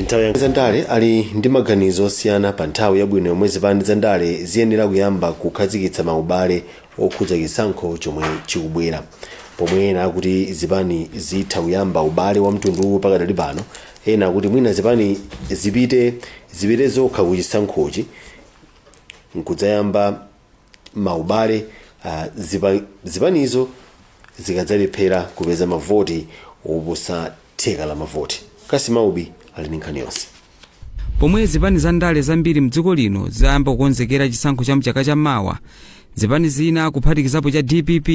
Nthawi ya zandale ali ndi maganizo osiyana pa nthawi yabwino yomwe zipani zandale ziyenera kuyamba kukhazikitsa maubale okhudza chisankho chomwe chikubwera. Pomwe ena akuti zipani zitha kuyamba ubale wa mtunduwu pakadali pano, ena akuti mwina zipani zipite zokha ku chisankhochi nkudzayamba maubale zipanizo zikadzalephera kupeza mavoti oposa theka la mavoti. Kasimaubi ali ndi nkhani yonse. Pomwe zipani za ndale zambiri mdziko lino zayamba kukonzekera chisankho cha mchaka chammawa, zipani zina, kuphatikizapo cha DPP,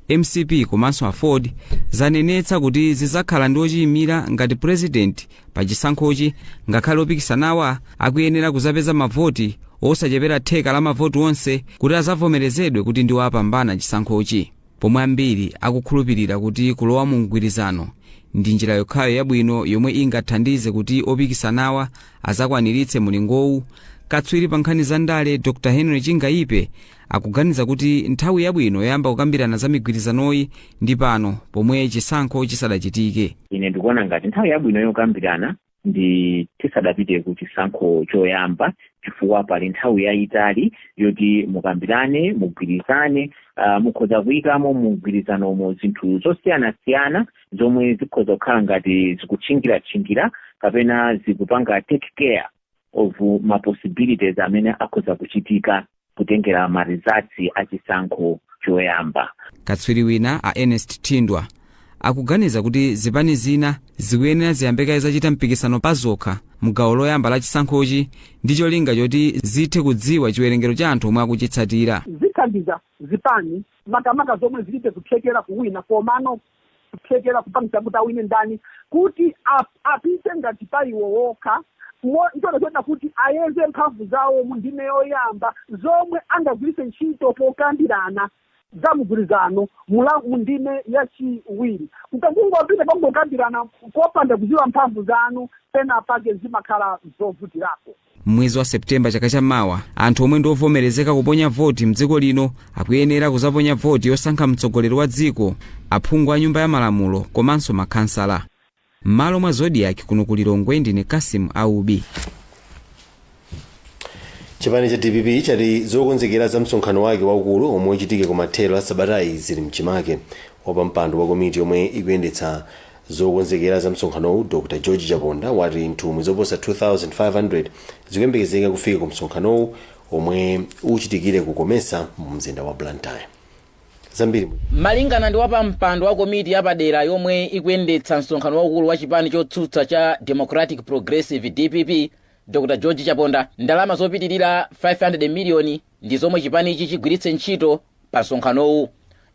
MCP komanso AFORD, zanenetsa kuti zidzakhala ndi ochiyimira ngati purezidenti pa chisankhochi, ngakhale opikisanawa akuyenera kuzapeza mavoti osachepera theka la mavoti onse kuti azavomerezedwe kuti ndiwo apambana chisankhochi. Pomwe ambiri akukhulupirira kuti kulowa mu mgwirizano ndi njira yokhayo yabwino yomwe ingathandize kuti opikisanawa azakwaniritse mulingowu, katswiri pa nkhani za ndale Dr Henry Chingaipe akuganiza kuti nthawi yabwino yoyamba kukambirana za migwirizanoyi ndi pano pomwe chisankho chisadachitike. Ine ndikuona ngati nthawi yabwino yokambirana ndi tisadapite ku chisankho choyamba, chifukwa pali nthawi yayitali yoti mukambirane, mugwirizane. Mukhoza kuyikamo mugwirizanomo zinthu zosiyanasiyana zomwe zikhoza kukhala ngati zikutchingiratchingira kapena zikupanga take care of ma possibilities amene akhoza kuchitika kutengera ma results a chisankho choyamba. Katswiri wina a Ernest Thindwa akuganiza kuti zipani zina zikuyenera ziyambe zachita mpikisano pazokha mgawo loyamba la chisankhochi ndi cholinga choti zithe kudziwa chiwerengero cha anthu omwe akuchitsatira. Zithandiza zipani, makamaka zomwe zilibe kuthekera kuwina, komano kuthekera kupangisa kuti awine ndani, kuti apite ngati pa iwo wokha, nchona choona kuti ayeze mphamvu zawo mu ndime yoyamba zomwe angagwiritse ntchito pokambirana za mgwirizano mu ndime yachiwiri. Kungopita pangokambirana kopanda kudziwa mphamvu zanu, pena pake zimakhala zovutirako. Mwezi wa Septemba chaka chammawa, anthu omwe ndi ovomerezeka kuponya voti mdziko lino akuyenera kuzaponya voti yosankha mtsogoleri wa dziko, aphungu a Nyumba ya Malamulo komanso makhansala. M'malo mwa Zodiak kuno ku Lilongwe, ndine Kasim Aubi. Chipani cha DPP chati zokonzekera za msonkhano wake waukulu omwe uchitike kumathero a sabatayi zili mchimake. Wapampando wa komiti yomwe ikuyendetsa zokonzekera za msonkhanowu, Dr George Chaponda, wati nthumwi zoposa 2500 zikuyembekezeka kufika ku msonkhanowu omwe uchitikire ku Comesa mu mzinda wa Blantyre. Zambiri. Malingana ndi wapampando wa komiti yapadera yomwe ikuyendetsa msonkhano waukulu wa chipani chotsutsa cha Democratic Progressive, DPP, Dr George Chaponda, ndalama zopitirira 500 miliyoni ndi zomwe chipanichi chigwiritse ntchito pa msonkhanowu.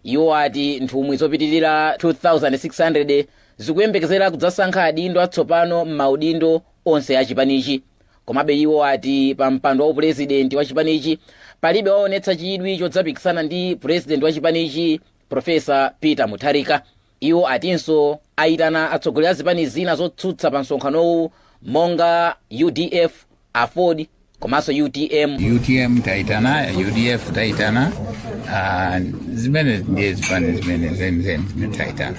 Iwo ati nthumwi zopitirira 2600 zikuyembekezera kudzasankha adindo atsopano m'maudindo onse a chipanichi. Komabe iwo ati pa mpando wa upurezidenti wa chipanichi palibe waonetsa chidwi chodzapikisana ndi purezidenti wa chipanichi, Profesa Peter Mutharika. Iwo atinso ayitana atsogoleri a zipani zina zotsutsa pa msonkhanowu monga UDF, AFORD komanso UTM. UTM taitana, UDF taitana, zimene ndiye zipani zimene zenizeni zimene taitana.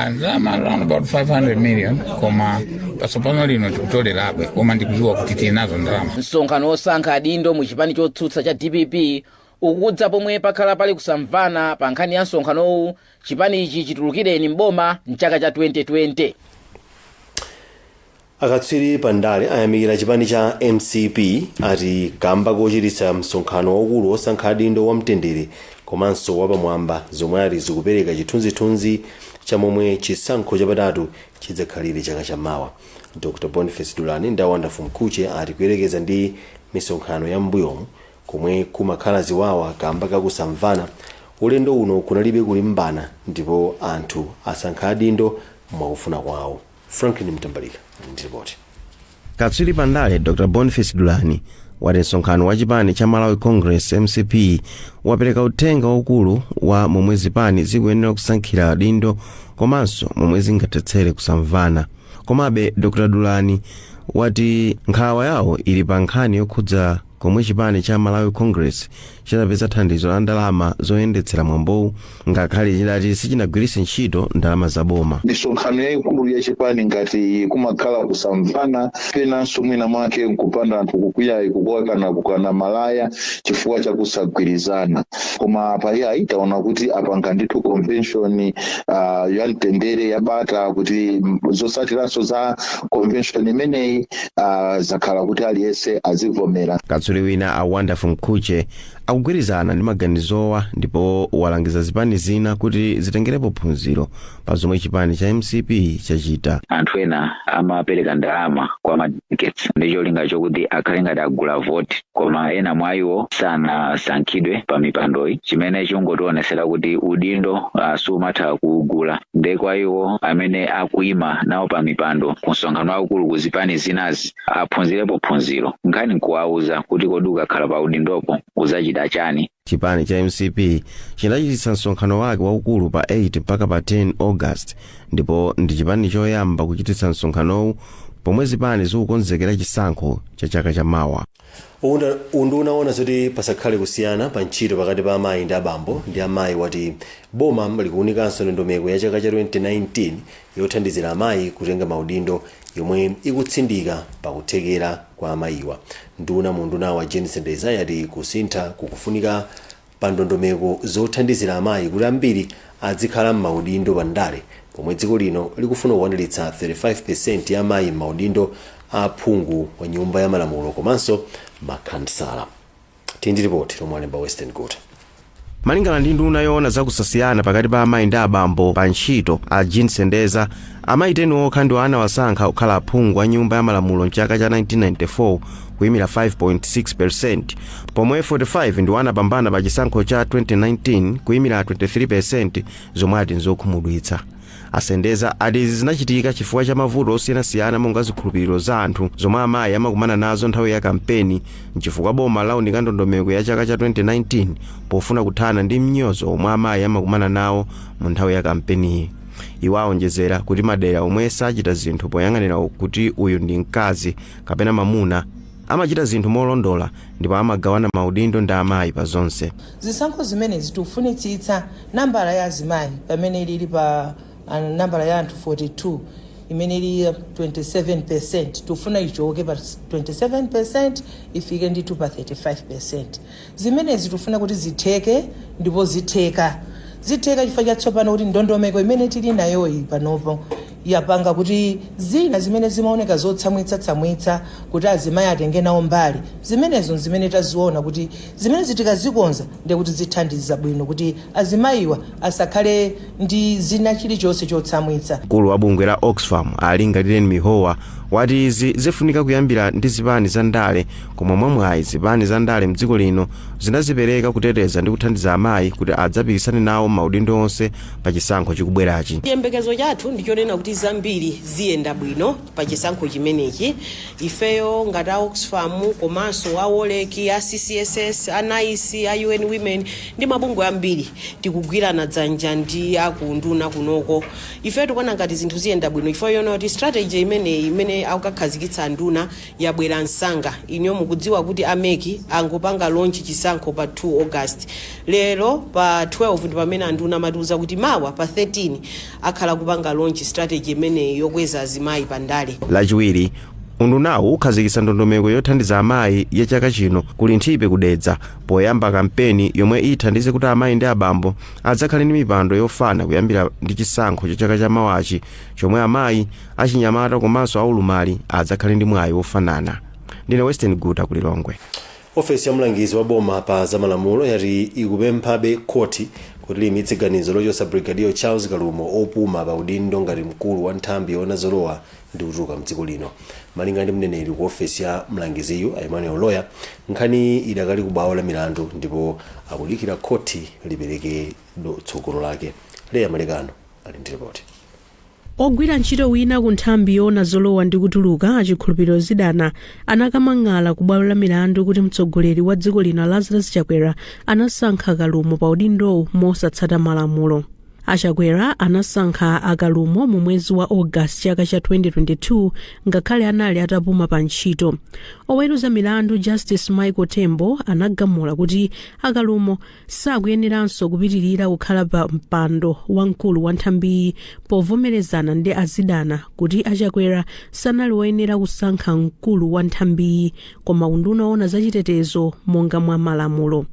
Ndalama around about 500 million, koma patsopano lino tikutolerabe, koma ndikudziwa kuti tili nazo ndalama. Msonkhano wosankha adindo mu chipani chotsutsa cha DPP ukudza pomwe pakhala pali kusamvana pa nkhani ya msonkhanowu chipani ichi chitulukireni mboma mchaka cha 2020. Akatswiri pa ndale ayamikira chipani cha MCP ati kamba kochititsa msonkhano waukulu wosankha adindo wamtendere komanso wapamwamba, zomwe ati zikupereka chithunzithunzi cha momwe chisankho chapatatu chidzakhalire chaka chammawa. Dr Boniface Dulani ndi Wonderful Mkuche ati kuyerekeza ndi misonkhano ya m'mbuyomu komwe kumakhala ziwawa kamba kakusamvana, ulendo uno kunalibe kulimbana ndipo anthu asankha adindo mwakufuna kwawo. Franklin Mtambalika ndi ripoti. Katswiri pandale Dr Boniface Dulani wati msonkhano wa chipani cha Malawi Congress, MCP, wapereka uthenga waukulu wa momwe zipani zikuyenera kusankhira adindo komanso momwe zingathetsere kusamvana. Komabe Dr Dulani wati nkhawa yawo ili pa nkhani yokhudza Komwe chipani cha Malawi Congress chidapeza thandizo la ndalama zoyendetsera mwambowu, ngakhale chidati sichinagwiritse ntchito ndalama zaboma. Misonkhano yayikulu yachipani ngati kumakhala kusamvana, penanso mwina mwake nkupanda anthu kukwiya, kukokana, kukana malaya chifukwa chakusagwirizana. Koma apa taona kuti apanga ndithu convention ya mtendere, yabata, kuti zotsatiranso za convention imeneyi zakhala kuti aliyense azivomera. Katswiri wina a Wonderful Mkhuche akugwirizana ndi maganizowa ndipo walangiza zipani zina kuti zitengerepo phunziro pa zomwe chipani cha MCP chachita. Anthu ena amapereka ndalama kwa ma delegates ndi cholinga chokuti akhale ngati agula voti, koma ena mwa iwo sanasankhidwe pa mipandoyi, chimene chingotionesera kuti udindo sumatha kuugula. Nde kwa iwo amene akuyima nawo pa mipando ku msonkhano waukulu ku zipani zinazi, aphunzirepo phunziro. Nkhani nkuwauza kuti kodi ukakhala pa udindopo uzachita chani? Chipani cha MCP chinachititsa msonkhano wake waukulu pa 8 mpaka pa 10 August, ndipo ndi chipani choyamba kuchititsa msonkhanowu pomwe zipani zikukonzekera chisankho cha chaka chamawa. Unduna woona zoti pasakhale kusiyana pa ntchito pakati pa amayi ndi abambo ndi amayi wati boma likuwunikanso ndondomeko ya chaka cha 2019 yothandizira amayi kutenga maudindo, yomwe ikutsindika pakuthekera kwa amayiwa. Nduna mu undunawa Jane Sendeza yati kusintha kukufunika pa ndondomeko zothandizira amayi kuti ambiri azikhala m'maudindo pandale, pomwe dziko lino likufuna kukwaniritsa 35% ya amayi m'maudindo a phungu wa Nyumba ya Malamulo komanso makhansala. Tindi ripoti lomwe alemba Western Good. Malingana ndi nduna yoona zakusasiyana pakati pa amayi ndi abambo pa ntchito a Jean Sendeza, amayi 10 okha ndiwo anawasankha kukhala aphungu a Nyumba ya Malamulo mchaka cha 1994, kuyimira 5.6, pomwe 45 ndiwo anapambana pa chisankho cha 2019, kuyimira 23, zomwe ati nzokhumudwitsa. Asendeza ati izi zinachitika chifukwa cha mavuto osiyanasiyana monga zikhulupiriro za anthu zomwe amayi amakumana nazo nthawi ya kampeni. Nchifukwa boma launika ndondomeko ya chaka cha 2019 pofuna kuthana ndi mnyozo omwe amayi amakumana nawo mu nthawi ya kampeniyi. Iwo awonjezera kuti madera omwe sachita zinthu poyang'anira kuti uyu ndi mkazi kapena mamuna, amachita zinthu molondola ndipo amagawana maudindo ndi amayi pa zonse. Zisankho zimenezi tikufunitsitsa nambala ya azimayi pamene ilili pa nambala ya anthu 42, imene ili 27, tikufuna ichoke pa 27 ifike ndithu pa 35. Zimenezi tikufuna kuti zitheke, ndipo zitheka. Zitheka chifukwa chatsopano kuti ndondomeko imene tili nayoyi panopo yapanga kuti zina zimene zimaoneka zotsamwitsatsamwitsa kuti azimayi atenge nawo mbali, zimenezo zimene taziona kuti zimene tikazikonza ndiye kuti zithandiza bwino kuti azimayiwa asakhale ndi zina chilichonse chotsamwitsa. Mkulu wa bungwe la Oxfam Alingalireni Mihowa wati izi zifunika kuyambira ndi zipani za ndale, koma mwamwayi zipani za ndale mdziko lino zinazipereka kuteteza ndi kuthandiza amayi kuti adzapikisane nawo maudindo onse pa chisankho chikubwerachi. Chiyembekezo chathu ndichonena kuti zambiri ziyenda bwino pa chisankho chimenechi. Ifeyo ngati a Oxfam komanso a WOLREC, a CCSS, a NICE, a UN Women ndi mabungwe ambiri tikugwirana dzanja ndi akunduna kunoko. Ifeyo tikuona ngati zinthu ziyenda bwino. Ifeyo yona kuti strategy imeneyi imene akukakhazikitsa nduna yabwera msanga. Iniyo mukudziwa kuti a MEC angopanga launch chisankho pa 2 August. Lero pa 12 ndi pamene anduna amatiuza kuti mawa pa 13 akhala kupanga launch strategy imeneyi yokweza azimayi pandale. Lachiwiri undunawu ukhazikitsa ndondomeko yothandiza amayi ya chaka chino kuli Nthipe kudedza poyamba kampeni yomwe ithandize kuti amayi ndi abambo adzakhale ndi mipando yofana kuyambira ndi chisankho cha chaka chamawachi, chomwe amayi, achinyamata komanso aulumali adzakhale ndi mwayi wofanana. Ndine Western Guta ku Lilongwe. Ofesi ya mlangizi wa boma pa zamalamulo yati ikupemphabe khoti kuti liyimitse ganizo lochotsa Brigadier Charles Kalumo opuma pa udindo ngati mkulu wa nthambi yoona zolowa ndi kutuluka mdziko lino. Malinga ndi mneneri ku ofesi ya mlangiziyu Emmanuel Loya, nkhani idakali ku bwalo la milandu ndipo akudikira khoti lipereke tsogolo lake. Leya Malekano ali ndi ripoti. Ogwira ntchito wina ku nthambi yoona zolowa ndi kutuluka, Achikhulupiriro Zidana, anakamang'ala ku bwalo la milandu kuti mtsogoleri wa dziko lino Lazarus Chakwera anasankha Kalumo pa udindowu mosatsata malamulo. Achakwera anasankha Akalumo mu mwezi wa Ogasiti chaka cha 2022, ngakhale anali atapuma pa ntchito. Oweruza milandu Justice Michael Tembo anagamula kuti Akalumo sakuyeneranso kupitirira kukhala pa mpando wamkulu wa nthambiyi, povomerezana ndi Azidana kuti Achakwera sanali woyenera kusankha mkulu wa nthambiyi koma unduna owona zachitetezo monga mwa malamulo.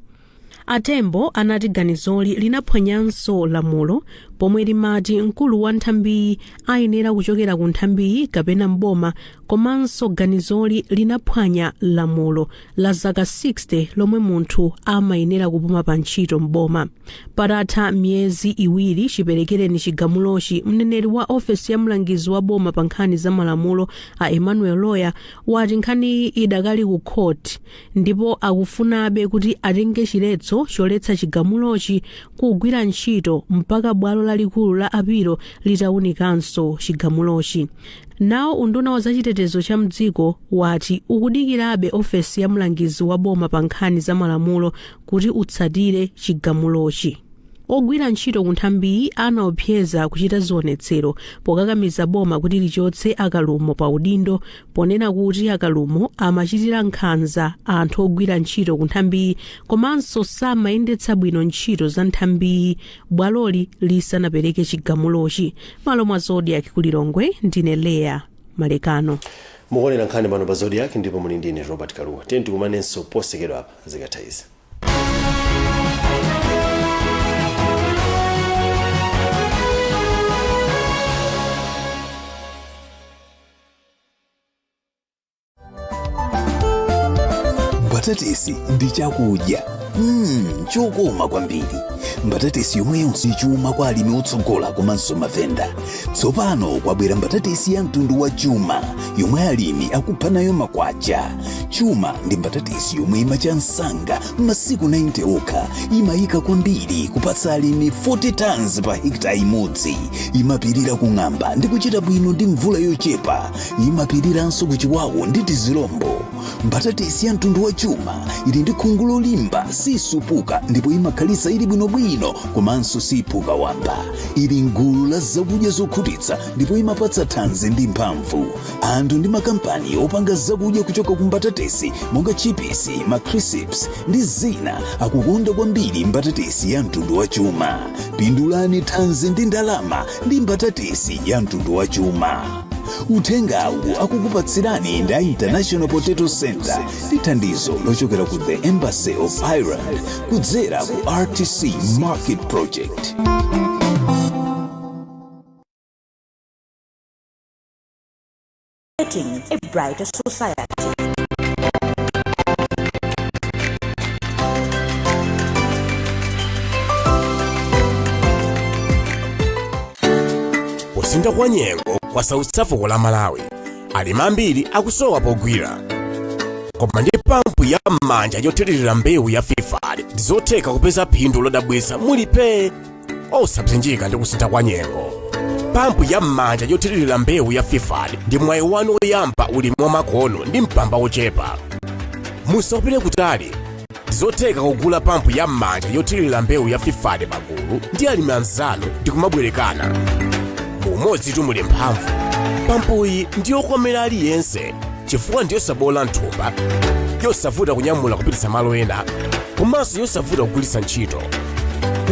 Atembo anati ganizoli linaphwanyanso lamulo pomwe limati mkulu wa nthambiyi ayenera kuchokera ku nthambiyi kapena mboma, komanso ganizoli linaphwanya lamulo la zaka 60 lomwe munthu amayenera kupuma pa ntchito mboma. Patatha miyezi 2 chiperekereni chigamulochi, mneneri wa ofesi ya mlangizi wa boma pa nkhani za malamulo a Emmanuel Loya wati nkhaniyi idakali ku khoti ndipo akufunabe kuti atenge chiletso choletsa chigamulochi kugwira ntchito mpaka bwalo lalikulu la apilo litawunikanso chigamulochi. Nawo unduna wa zachitetezo cha mdziko wati ukudikirabe ofesi ya mlangizi wa boma pa nkhani za malamulo kuti utsatire chigamulochi. Ogwira ntchito ku nthambiyi anaopseza kuchita zionetsero pokakamiza boma kuti lichotse Akalumo pa udindo, ponena kuti Akalumo amachitira nkhanza anthu ogwira ntchito ku nthambiyi komanso samayendetsa bwino ntchito za nthambiyi bwaloli lisanapereke chigamulochi. Malo mwa Zodiac kulilongwe, ndine Leya Malekano. Mukuonera nkhani pano pa Zodiac ndipo muli ndine Robert Kaluwa. Tiye tikumanenso posachedwa apa zikatha izi. Mbatatesi ndi chakudya chokoma kwambiri. Mbatatesi yomweyonso chuma kwa alimi otsogola komanso mavenda. Tsopano kwabwera mbatatesi ya mtundu wa Chuma yomwe alimi akupha nayo makwacha. Chuma ndi mbatatesi yomwe imacha msanga m'masiku 90 okha, imayika kwambiri kupatsa alimi 40 tons pa hekita imodzi, imapirira kung'amba ndi kuchita bwino ndi mvula yochepa, imapiriranso kuchiwawu ndi tizilombo. Mbatatesi ya mtundu wa Chuma ili ndi khungu lolimba, sisupuka ndipo imakhalitsa ili bwinobwino komanso siphuka wamba. Ili mgulu la zakudya zokhutitsa ndipo imapatsa thanzi ndi mphamvu. Anthu ndi makampani opanga zakudya kuchoka ku mbatatesi monga chipisi, macrisps ndi zina akukonda kwambiri mbatatesi ya mtundu wa Chuma. Pindulani thanzi ndi ndalama ndi mbatatesi ya mtundu wa Chuma. Uthengawu akukupatsirani ndi International Potato Center ndi thandizo lochokera ku the Embassy of Ireland kudzera ku RTC Market Project. A brighter society. Kusintha kwa nyengo kwasautsa fuko la Malawi. Alimi ambiri akusowa pogwira, koma ndi pampu ya m'manja yothirira mbewu ya FIFAD ndizotheka kupeza phindu lodabwitsa mulipe osapsinjika ndi kusintha kwa nyengo. Pampu ya m'manja yothirira mbewu ya FIFAD ndi mwayi wanu woyamba ulimi wa makono ndi mpamba wochepa. Musapite kutali, ndizotheka kugula pampu ya m'manja yothirira mbewu ya FIFAD pagulu ndi alimi anzanu ndi kumabwerekana. Mumodzi tumuli mphamvu. Pampuyi ndiyokomera aliyense chifukwa ndiyosabola nthumba, yosavuta kunyamula kupititsa malo ena, komanso yosavuta kugwiritsa ntchito.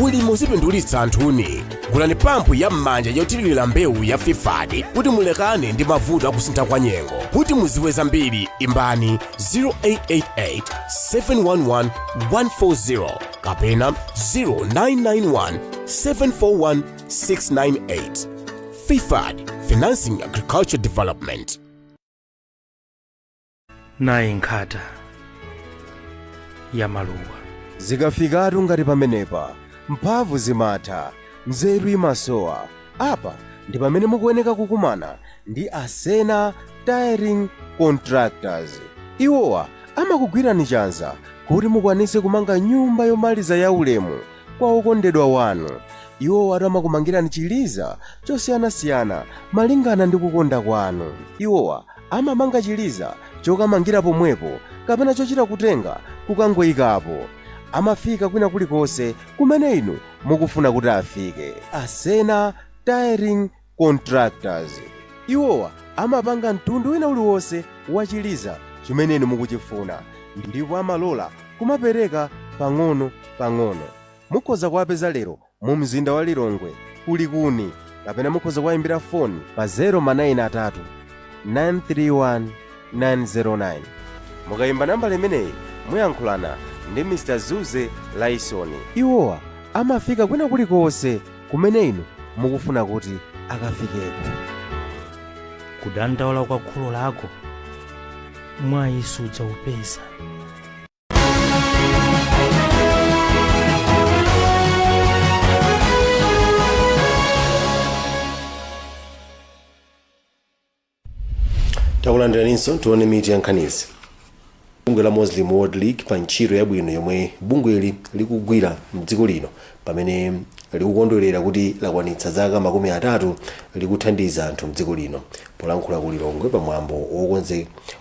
Ulimi uzipindulitsa anthuni. Gulani pampu ya m'manja yothirira mbewu ya FIFAD kuti mulekane ndi mavuto akusintha kwa nyengo. Kuti muziwe zambiri, imbani 0888 711 140 kapena 0991 741 698. FIFAD, Financing Agriculture Development. Nayi nkhata ya maluwa. Zikafikatu ngati pamenepa, mphamvu zimatha, nzeru imasowa. Apa ndi pamene mukuyeneka kukumana ndi Asena Tiling Contractors. Iwowa amakugwirani chanza kuti mukwanise kumanga nyumba yomaliza ya ulemu kwa okondedwa wanu. Iwowa amakumangirani chiliza chosiyanasiyana malingana ndi kukonda kwanu. Iwowa amamanga chiliza chokamangira pomwepo kapena chochita kutenga kukangoyikapo. Amafika kwina kulikonse kumene inu mukufuna kuti afike. Asena Tiling Contractors, iwowa amapanga mtundu wina uliwonse wachiliza chimene inu mukuchifuna, ndipo amalola kumapereka pang'ono pang'ono. Mukhoza kuwapeza lero mu mzinda wa Lilongwe kulikuni, kapena mukhoza kuwayimbira foni pa 093 931 909. Mukayimba nambala imeneyi muyankhulana ndi Mr Zuze Laisoni. Iwowa amafika kwina kulikonse kumene inu mukufuna kuti akafikeko. Kudandaula kwa kholo lako mwayi sudzaupeza. Takulandiraninso. Tione mitu ya nkhanizi. Bungwe la Muslim World League pa ntchito yabwino yomwe bungweli likugwira mdziko lino pamene likukondwerera kuti lakwanitsa zaka 30 likuthandiza anthu mdziko lino. Polankhula ku Lilongwe pamwambo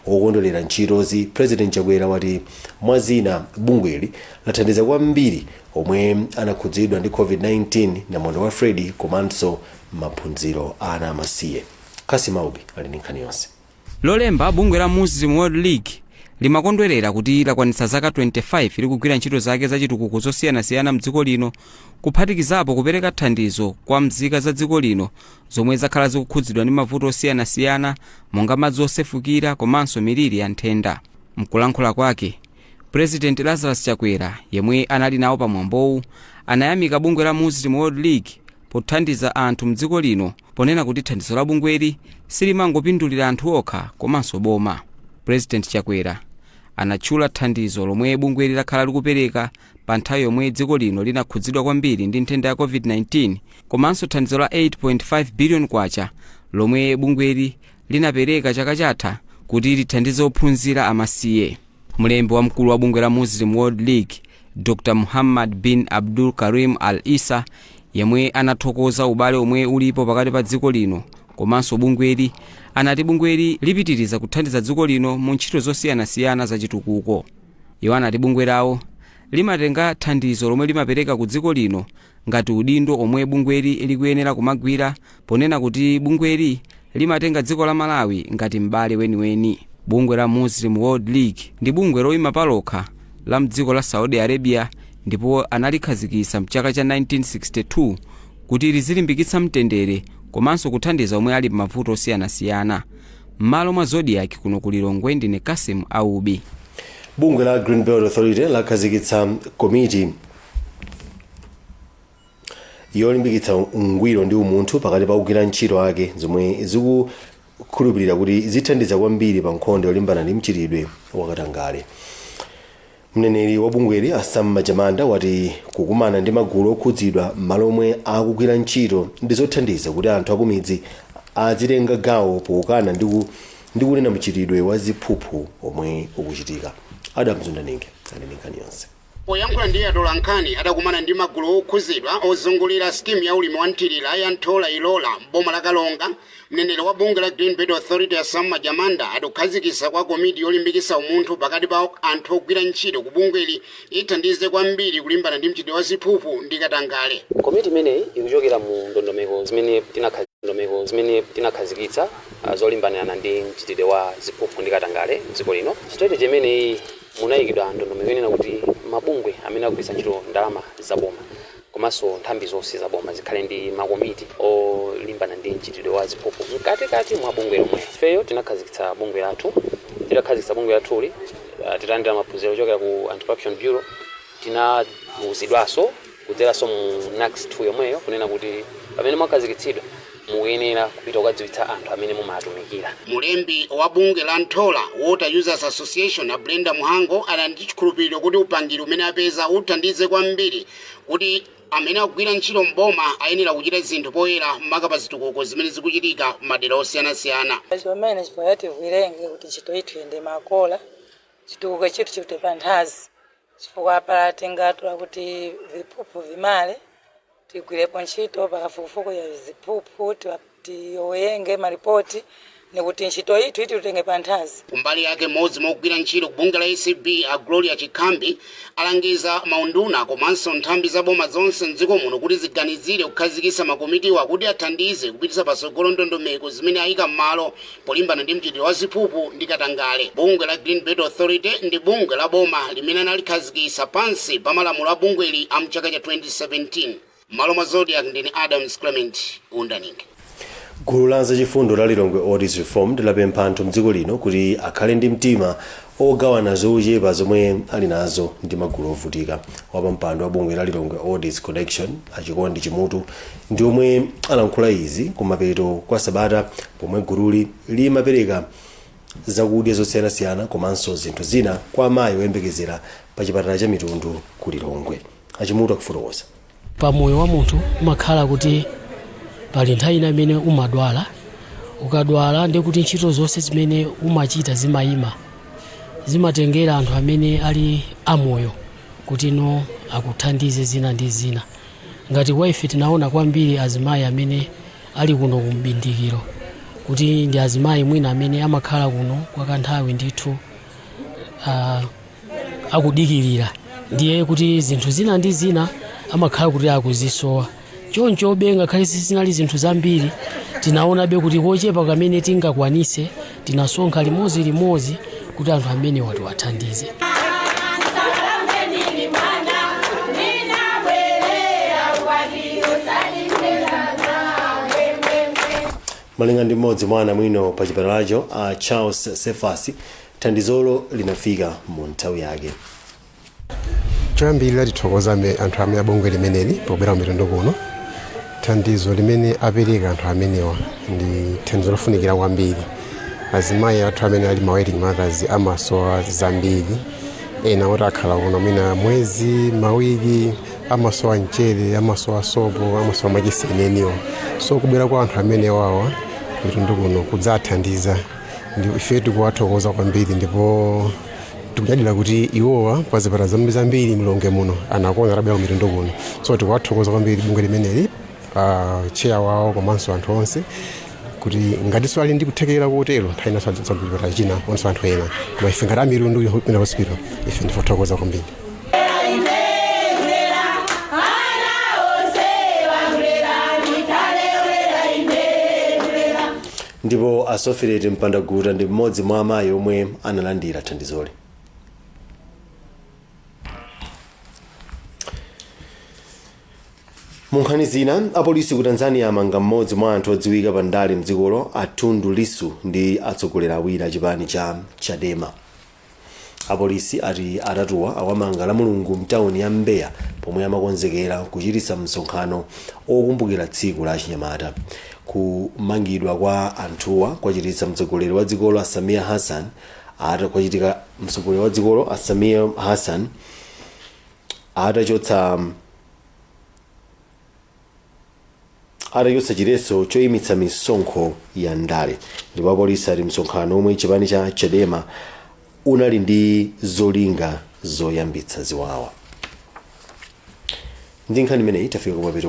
wokondwerera ntchitozi, President Chakwera wati mwa zina bungweli lathandiza kwambiri omwe anakhudzidwa ndi COVID-19, namondwe wa Freddy, komanso maphunziro ana amasiye. Kasimaubi ali ndi nkhani yonse. Lolemba bungwe la Muslim World League limakondwerera kuti lakwanitsa zaka 25 likugwira ntchito zake zachitukuko zosiyanasiyana mdziko lino, kuphatikizapo kupereka thandizo kwa mzika za dziko lino zomwe zakhala zikukhudzidwa ndi mavuto osiyanasiyana monga madzi osefukira komanso miliri ya nthenda. Mkulankhula kwake, President Lazarus Chakwera, yemwe anali nawo pamwambowu, anayamika bungwe la Muslim World League pothandiza anthu mdziko lino, ponena kuti thandizo la bungweli silimangopindulira anthu okha komanso boma. President Chakwera anatchula thandizo lomwe bungweli lakhala likupereka pa nthawi yomwe dziko lino linakhudzidwa kwambiri ndi nthenda ya COVID-19, komanso thandizo la 8.5 billion kwacha lomwe bungweli linapereka chaka chatha kuti lithandize ophunzira amasiye. Mlembi wamkulu wa bungwe la Muslim World League, Dr Muhammad bin Abdul Karim Al Isa, yemwe anathokoza ubale omwe ulipo pakati pa dziko lino komanso bungweli, anati bungweli lipitiriza kuthandiza dziko lino mu ntchito zosiyanasiyana zachitukuko. Iwo anati bungwe lawo limatenga thandizo lomwe limapereka ku dziko lino ngati udindo omwe bungweli likuyenera kumagwira, ponena kuti bungweli limatenga dziko la Malawi ngati m'bale weniweni. Bungwe la Muslim World League ndi bungwe loyima palokha la mdziko la Saudi Arabia, ndipo analikhazikitsa mchaka cha 1962 kuti lizilimbikitsa mtendere komanso kuthandiza omwe ali m'mavuto osiyanasiyana. M'malo mwa Zodiak kuno ku Lilongwe, ndine Kasim Aubi. Bungwe la Green Belt Authority lakhazikitsa komiti yolimbikitsa ungwiro ndi umunthu pakati pa ogwira ntchito ake, zomwe zikukhulupirira kuti zithandiza kwambiri pa nkhondo yolimbana ndi mchitidwe wakatangale. Mneneri wa bungweli, Asam Majamanda, wati kukumana ndi magulu okhudzidwa m'malo omwe akugwira ntchito ndi zothandiza kuti anthu akumidzi azitenga gawo pokana ndi kunena mchitidwe wa ziphuphu omwe ukuchitika. Adam Zundaninge ali ndi nkhani yonse. Poyankhula ndi atolankhani adakumana ndi magulu okhuzidwa ozungulira skimu ya ulimi wa nthirira ya Nthola Ilola m'boma la Karonga, mneneri wa bungwe la Green Belt Authority Asam Majamanda ati kukhazikitsa kwa komiti yolimbikitsa umunthu pakati pa anthu ogwira ntchito ku bungweli ithandize kwambiri kulimbana ndi mchitidwe wa ziphuphu ndi katangale. Komiti imeneyi ikuchokera mu ndondomeko zimene tinakhazikitsa zolimbanirana ndi mchitidwe wa ziphuphu ndi katangale mdziko lino. Strategy imeneyi munayikidwa ndondomeko yonena kuti mabungwe amene akugwiritsa ntchito ndalama zaboma komanso nthambi zonse zaboma zikhale ndi makomiti olimbana ndi mchitidwe wa ziphuphu mkatikati mwa bungwe lomwe. Ifeyo tinakhazikitsa bungwe lathu. Titakhazikitsa bungwe lathuli, titalandira maphunziro kuchokera ku Anti-Corruption Bureau, tinawuzidwanso kudzeranso mu NACS 2 yomweyo kunena kuti pamene mwakhazikitsidwa mukuyenera kupita kukadziwitsa anthu amene mumatumikira. Mulembi wa bungwe la Nthola Water Users Association, a Brenda Muhango, ali ndi chikhulupiriro kuti upangiri umene apeza uthandize kwambiri kuti amene akugwira ntchito mboma ayenera kuchita zinthu poyera, maka pa zitukuko zimene zikuchitika m'madera osiyanasiyana. Chomene chifukwa tivwirenge kuti ntchito ithu iyende makola, chitukuko chithu chipite panthazi, chifukwa apa tingatula kuti viphuphu vimale, tigwirepo ntchito pakafukufuku ya ziphuphu, tiwerenge maripoti. Nikuti ntchito ithu iti tutenge panthazi. Kumbali yake, mmodzi mogwira ntchito ku bungwe la ACB, a Gloria Chikhambi, alangiza maunduna komanso nthambi za boma zonse mdziko muno kuti ziganizire kukhazikitsa makomitiwa kuti athandize kupititsa patsogolo ndondomeko zimene ayika m'malo polimbana ndi mchitidwe wa ziphuphu ndi katangale. Bungwe la Green Belt Authority ndi bungwe la boma limene analikhazikitsa pansi pa malamulo a bungweli a mchaka cha 2017. M'malo mwa Zodiak, ndine Adams Clement Undaningi. Gulu la zachifundo la Lilongwe Oldis Reformed lapempha anthu mdziko lino kuti akhale ndi mtima ogawana zochepa zomwe ali nazo ndi magulu ovutika. Wapampando wa bungwe la Lilongwe Oldis Connection, Achikondi Chimutu, ndi omwe alankhula izi kumapeto kwa sabata pomwe gululi limapereka zakudya zosiyanasiyana komanso zinthu zina kwa amayi oyembekezera pa chipatala cha Mitundu ku Lilongwe. Achimutu akufotokoza. Pamoyo wa munthu umakhala kuti pali nthawi ina imene umadwala. Ukadwala, ndiye kuti ntchito zonse zimene umachita zimayima, zimatengera anthu amene ali amoyo kuti no akuthandize zina ndi zina. Ngati kwa ife, tinaona kwambiri azimayi amene ali kuno kumbindikiro, kuti ndi azimayi mwina amene amakhala kuno kwa kanthawi ndithu akudikirira, ndiye kuti zinthu zina ndi zina amakhala kuti akuzisowa. Chonchobe, ngakhale sizinali zinthu zambiri, tinaonabe kuti kochepa kamene tingakwanise tinasonkha limodzi limodzi kuti anthu amene watiwathandize. Malinga ndi mmodzi mwa anamwino pa chipatalacho, a Charles Sefasi, thandizolo linafika mu nthawi yake. Choyambirira, tithokoza anthu amene abungwe limeneli pobwera ku Mitundu kuno. Thandizo limene apereka anthu amenewa ndi thandizo lofunikira kwambiri. Azimayi athu amene ali ma waiting mothers amasowa zambiri. Ena oti akhala kuno mwina mwezi, mawiki, amasowa mchere, amasowa sopo, amasowa machiseneniwo. So kubwera kwa anthu amenewawa Mitundu kuno kudzathandiza, ndi ife tikuwathokoza kwambiri, ndipo tikunyadira kuti iwowa pa zipatala zambiri zambiri mLilongwe muno anakonza atabwera ku Mitundu kuno. So tikuwathokoza kwambiri bungwe limeneli, chair wawo komanso anthu onse, kuti ngatinso ali ndi kuthekera kotero, nthawi inanso adzapita china onso anthu ena. Koma ife ngati Amitundu General Hospital, ife ndifothokoza kwambiri. Ndipo Asofireti Mpandaguta ndi mmodzi mwa amayi omwe analandira thandizoli. Mu nkhani zina, apolisi ku Tanzania amanga mmodzi mwa anthu odziwika pa ndale mdzikolo, a Tundu Lissu, ndi atsogoleri awiri a chipani cha Chadema. Apolisi ati atatuwa awamanga la Mulungu mtawuni ya Mbeya pomwe amakonzekera kuchititsa msonkhano okumbukira tsiku la achinyamata. Kumangidwa kwa anthuwa kwachititsa mtsogoleri wa dzikolo a Samia Hassan ata kwachitika mtsogoleri wa dzikolo a Samia Hassan atachotsa chiletso choyimitsa misonkho ya ndale. Ndipo apolisi ati msonkhano omwe chipani cha Chadema unali ndi zolinga zoyambitsa ziwawa. Ndi nkhani imeneyi tafika kumapeto.